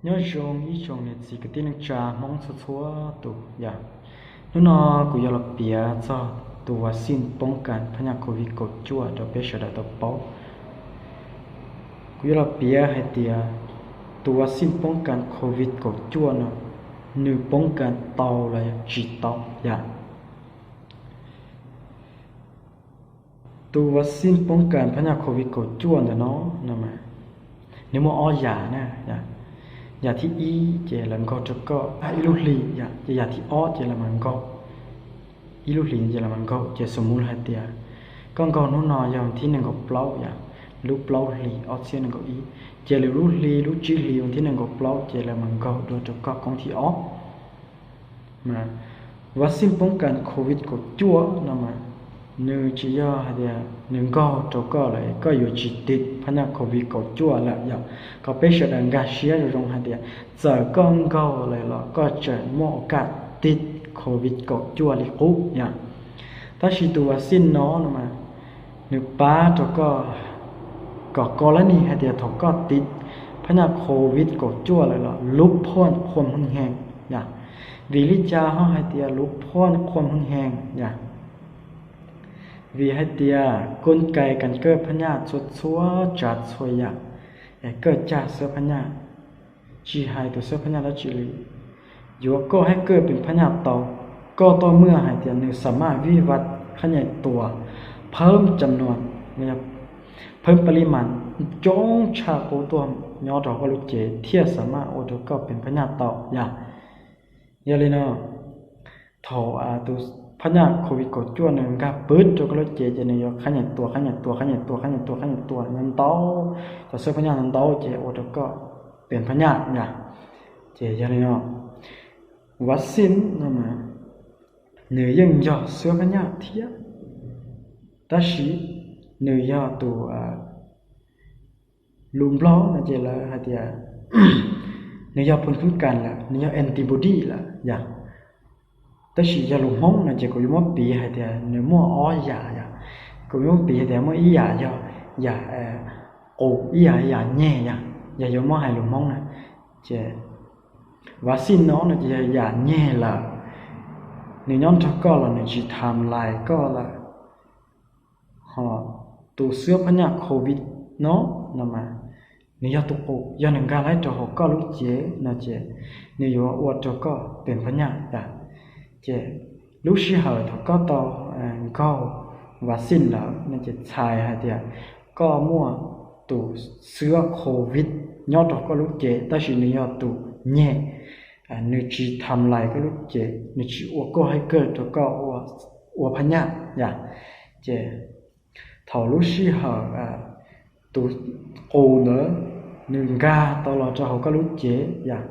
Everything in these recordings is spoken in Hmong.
Nyob zoo ib tsoom niam txiv kwv tij neej tsa Hmoob txhua txhua tus yom. Hnub no kuv yuav los piav txog tus vaccine poob kas phab nyaj covid kaum cuaj rau peb sawv daws tau paub. Kuv yuav los piav hais tias tus vaccine poob kas covid kaum cuaj no, nws poob kas tau los yog tsis tau yom. Tus vaccine poob kas phab nyaj covid kaum cuaj ntawm no, no mas, nws muaj ob yam na. Yam thib ib ces lawv nkaug rau koj ib lub hlis yom, ces yam thib ob ces lawv mam nkaug, ib lub hlis ces lawv mam nkaug. Ces xum mus hais tias koj nkaug hnub no yog thib nees nkaum plaub yom, lub plaub hlis ob txhiab nees nkaum ib, ces lwm lub hli lub tsib hlis thib nees nkaum plaub ces lawv mam nkaug dua rau koj koob thib ob. Mas vaccine poob kas covid kaum cuaj no mas, nws tsis yog hais tias nws nkaug rau koj lawm koj yuav tsis tiv phab nyaj covid kaum cuaj lawm yom. Kom peb sawv daws nkag siab zoo zoo hais tias txawm koj nkaug lawm los koj tseem muaj okas tiv covid kaum cuaj li qub yom. Tab sis tus vaccine no no mas, nws pab rau koj kom koj lab nis hais tias thaum koj tiv phab nyaj covid kaum cuaj lawm los lub phuaj qhua hwj hees yom. Vim li cas ho hais tias lub phuaj qhua hwj hees yom? Vim hais tias koj kais kas kawj phab nyaj txhua txhua tsav txhua yam, es kawj caj xwab phab nyaj, tsis hais tus xwab phab nyaj dab tsi li, yuav koj haib kawj peem phab nyaj tau. Koj tuaj muaj hais tias nws xa maj vij vaj khab nyais tuas phawb cam nuas, phawb pa li mas coob tshaj qub tuaj nyob rau koj lub cev thiaj xa maj ua rau koj peem phab nyaj tau yom. Yog li no, thaum tus phab nyaj covid kaum cuaj nws nkag pw rau koj lub cev ces nws yuav khab nyais tuas, khab nyais tuas, khab nyais tuas, khab nyais tuas, khab nyais tuas nyob ntau, cov xwb phab nyaj ntau ntau ces ua rau koj peem phab nyaj yom. Ces yog li no, vaccine no mas nws yeej yog xwab phab nyaj thiab, tab sis nws yog tus, lus Nplog no ces lawv hais tias nws yog phun khwb kas lawm, nws yog antibody lawm yom. Tab sis yog lus Hmoob no ces kuv yuav muab piv hais tias nws muaj ob yam yom. Kuv yuav muab piv hais tias muaj ib yam yog yam qus, ib yam yam nyeg yom. Yog yuav muab hais lus Hmoob na, ces vaccine no no ces yog yam nyeg lawm, nws nyob nrog koj los nws tsis tham lais koj lawm. Ho tus xwb phab nyaj covid no, no mas nws yog tus qus, yog nws nkag laib rau hauv koj lub cev no ces nws yuav ua rau koj peem phab nyaj yom. Ces lub sij hawm thaum koj tau nkaug vaccine lawm no ces txhais hais tias koj muaj tus xwb covid nyob rau koj lub cev, tab sis nws yog tus nyeg, nws tsis tham lais koj lub cev, nws tsis ua koj haib kawj rau koj ua phab nyaj yom. Ces thaum lub sij hawm tus qus ntawd nws nkag tau los rau hauv koj lub cev yom,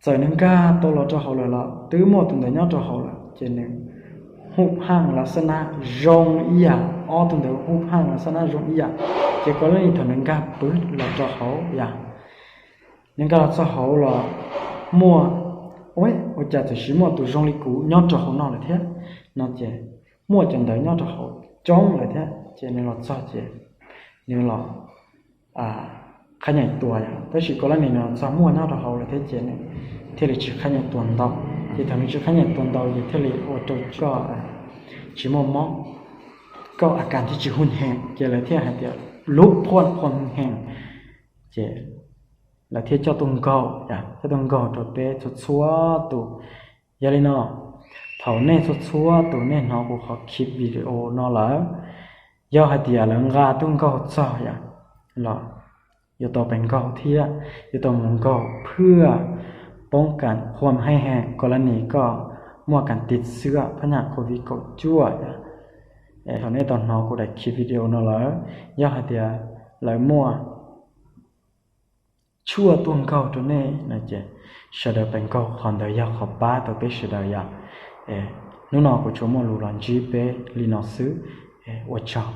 txawm nws nkag tau los rau hauv lawm los twb muaj tus ntawd nyob rau hauv lawm ces nws hu phaj lav xab nab zoo ib yam, ob tug ntawd hu phaj lav xab nab zoo ib yam. Ces koj leej thaum nws nkag pw los rau hauv yom, nws nkag los txog hauv los muaj, ua cas txawm sis muaj tus zoo li kuv nyob rau hauv no lawm thiab no ces muaj cov ntawd nyob rau hauv coob lawm thiab ces nws los txog ces nws los qhab nyais tuas yom. Tab sis koj leej nws los txog muaj nyob rau hauv lawm thiab ces nws thiaj li tsis qhab nyais tuas ntau. Ces thaum nws tsis qhab nyais tuas ntau ces thiaj li ua rau koj tsis muaj mob, koj a kas thiaj tsis hwj hees, ces lawv thiaj hais tias lub phuaj qhua hwj hees. Ces lawv thiaj coj tuaj nkaug, coj tuaj nkaug rau peb txhua txhua tus. Yog li no, thaum nej txhua txhua tus nej hnov kuv qhov clip video no lawm, yog hais tias lawv nqa tuaj nkaug txog yom, los yuav tau pes nkaug thiab yuav tau mus nkaug phwj poob kas qhua hwj hees, koj leej nws koj muaj kas tiv xwb phab nyaj covid kaum cuaj yom. Thaum nej tau hnov kuv daim clip video no lawm, yog hais tias lawv muaj tshuaj tuaj nkaug rau nej no ces sawv daws pes nkaug, qhov ntawd yog qhov pab tau peb sawv daws yom. Hnub no kuv tsuas muaj lus los ntsib peb li no xwb. Ua tsaug.